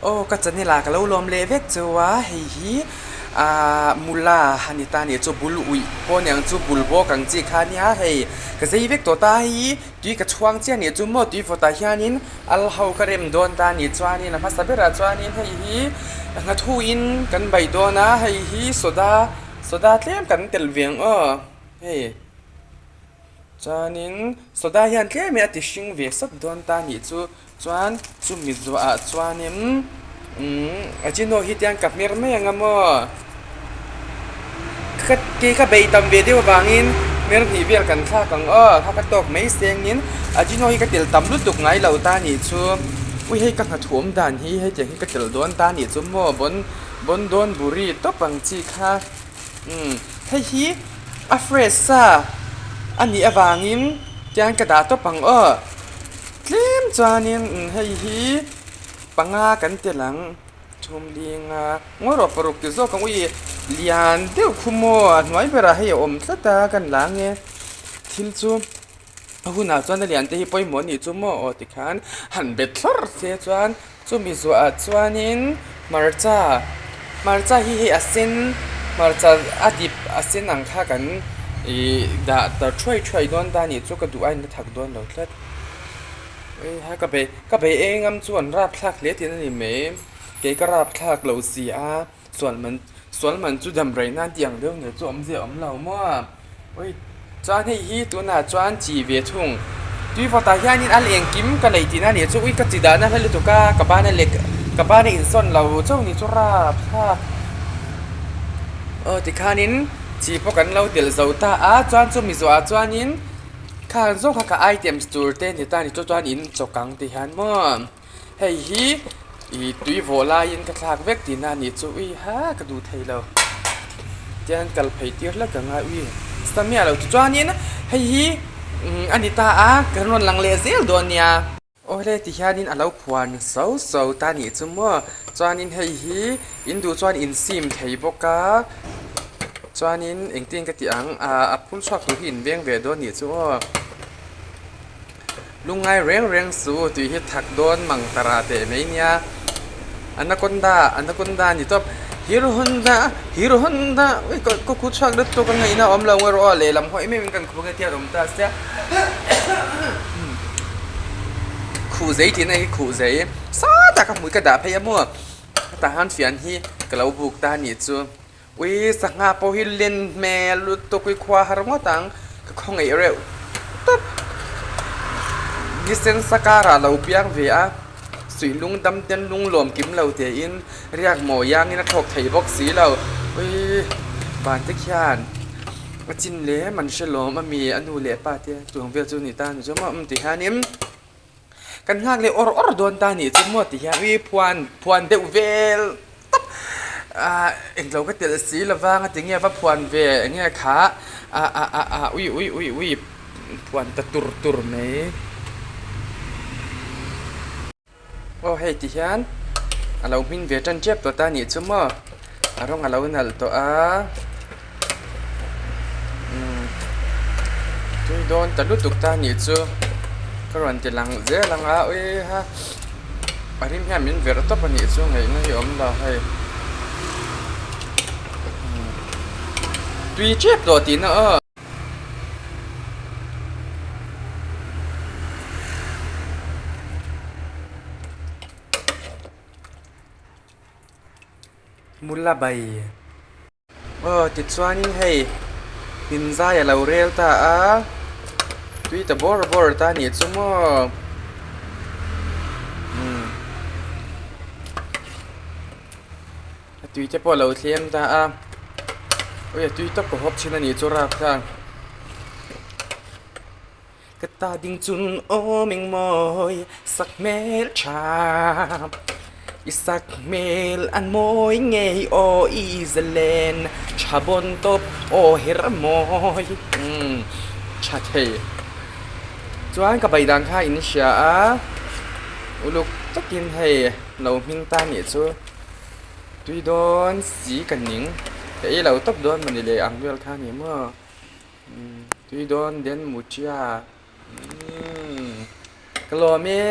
Aw ka channel ah ka lo lawm leh vek chu a hei hi ahh mula a ni ta a nih chu bul uih pawh aniang chu bul bawk ang chi kha ania hei ka zei vek tawh ta a hei tui ka chhuang chiah a nih chu maw tui vawtah hianin al ho ka rem dawn ta a nih chuanin a hmasa berah chuanin hei hi nghathuin kan bai dawn a hei hi soda soda tlem kan telh ve ang aw hei. Chuanin soda hian tlem in a ti hring ve sawt dawn ta nih chu. Chuan chumi zuahah chuanin umm ajino hi tiang ka hmer mai ang a maw? Ka kei ka bei tam ve deuh avangin hmer hnih vel kan thlak ang aw kha ka tawk mai sengin ajino hi ka tel tam lutuk ngai lo ta nih chu. Ui hei ka nghathuam dan hi hetiang hi ka tel dawn ta nih chu maw bawn bawn dawn buri tawp ang chi kha. Umm hei hi a fresh sa a nih avangin tiang ka dah tawp ang aw tlem chuanin umm hei hi panga kan tel ang thum linga ngawi rawh paruk ti zawk ang ui lian deuh khu maw a hnuai berah hei a awm tlat a kan la ang e thil chu a hunah chuan a lian te hi pawimawh a nih chu maw aw tikhan han bet thlawr se chuan. Chumi zuahah chuanin hmarcha hmarcha hi hei a sen hmarcha a dip a sen ang kha kan ih dah ta thuai thuai dawn ta anih chu ka duh aiin a thak dawn lo tlat heiha ka bei ka bei eng am chu an rapthlak hle tihna a ni mai kei ka rapthlak lo si a. Sual man sual man chu dam rei nan tih ang deuh nia chu awmzia a awm lo maw? Ui chuan hei hi tunah chuan chi ve thung tui vawtah hianin a leng kim ka lei tihna nia chu ui ka chi dahna hla lutuk a ka bana lek ka bana insawn lo chauh ni chu rapthlak aw tikhanin chi pawh kan lo telh zo ta a chuan chumi zawhah chuanin khang zawk kha ka items tur te ni ta ni chu chuan in chawkang ti hian maw. Hei hi ih tui vawh laiin ka thlak vek tihna a nih chu ui ha ka duh thei lo tiang kal phei tir hlek ang a ui sa miah lo ti chuanin hei hi a ni ta a kan rawn lang leh zel dawn nia. Awle ti hianin a lo phuan so so ta nih chu maw chuanin hei hi in duh chuan in sim thei bawk a chuanin engtin ka tih ang ah a phur chhuak tur hi in veng ve dawn nih chu aw. Lungngai reng reng su tih hi thak dawn mang tara teh mai nia. Anaconda anaconda ni tawp Hero Honda Hero Honda ui ka ka khu chhuak lutuk a ngaihna a awm lo erawh a lehlam hawi em em in kan khu nge tiat awm ta sia Khuh zei tihna hi khuh zei sa tak a hmui ka dah phei a maw hetah hian fian hi ka lo buk ta a nih chu. Ui sangha pawh hi len hmel lutuk i khua har ngawt ang ka khawngaih reuh tawp nisen sa karah lo piang ve a suih lung dam ten lung lawm kim lo tein riak maw iangin a thlawk thei bawk si lo ui van te khian a chin lem an hre lawm ami a nu leh pa te chuang vel chu ni ta ni chu maw ti hianin Kan nghak leh awr awr dawn ta nih chu maw ti hian ui phuan phuan deuh vel tawp ah englo ka telh si lova nga ti nge va phuan ve eng nge kha ah ah ah ah ui ui ui ui phuan ta tur tur mai. Aw hei ti hian a lo hming ve tan tep tawh ta nih chu maw a rawng a lo nalh tawh a umm tui dawn ta lutuk ta nih chu ka rawn ti lang zel ang a ui ha a rim hian min verh tawp a nih chu ngaihna hi a awm lo hei tui tep tawh tihna aw. Mula bai aw tichuanin hei inzai a lo rel ta a tui ta bawr bawr ta anih chu maw umm a tui te pawh a lo thlem ta a ui a tui tawp ka hawp thin anih chu rapthlak. Ka ta ding chun aw ming mawi sak hmel tha i sak hmel an mawi ngei aw i zalen tha bawn tawp aw her mawi umm tha thei chuan ka bai dan kha in hria a uluk takin hei lo hming ta nih chu tui dawn si ka ning ka ei lo tawp dawn mawni leh ang vel kha ni maw. Tui dawn den mutia umm ka lawm e.